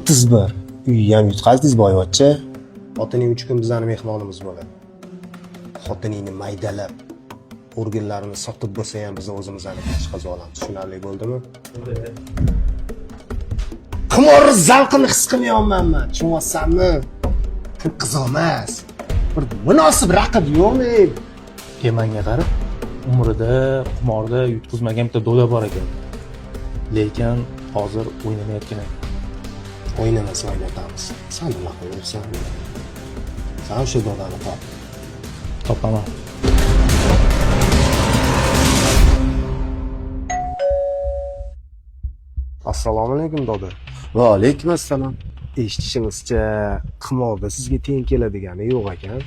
31. Uyni ham yutqazdingiz, boyvachcha. Xotining 3 kun bizani mehmonimiz bo'ladi. Xotiningni maydalab, organlarini sotib bo'lsa ham biz o'zimizni chiqazib olamiz. Tushunarli bo'ldimi? Qimor zavqini his qilmayapman man. Tushunyapsanmi? Pul qiziq emas. Bir munosib raqib yo'qmi? Manga qarab, umrida qimorda yutqizmagan bitta doda bor ekan. Lekin hozir o'ynamayotgan ekan. O'ynamasa o'ynatamiz. San nima qilyapsan? San o'sha dodani top. Topaman. Assalomu alaykum, doda. Va alaykum assalom. Eshitishimizcha, qimorda sizga teng keladigani yo'q ekan.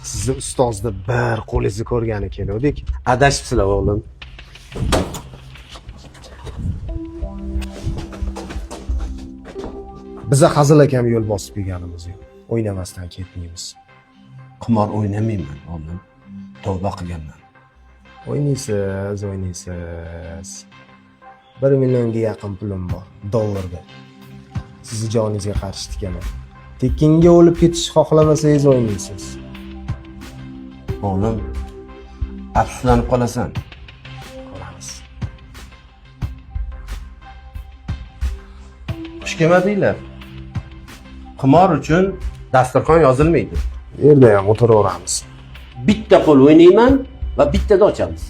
Sizni ustozni bir qo'lingizni ko'rgani keluvdik. Adashibsizlar, o'g'lim. Biza hazil akam yo'l bosib kelganimiz yo'q. O'ynamasdan ketmaymiz. Qimor o'ynamayman, o'g'lim. Tavba qilganman. O'ynaysiz, o'ynaysiz. 1 millionga yaqin pulim bor, dollarda. Sizni joningizga qarshi tikaman. Tekinga o'lib ketishni xohlamasangiz o'ynaysiz. O'g'lim, afsuslanib qolasan. Ko'ramiz. Xush kelmadinglar. Qimor uchun dasturxon yozilmaydi. Bu yerda ham o'tiraveramiz. Bitta qo'l o'ynayman va bittada ochamiz.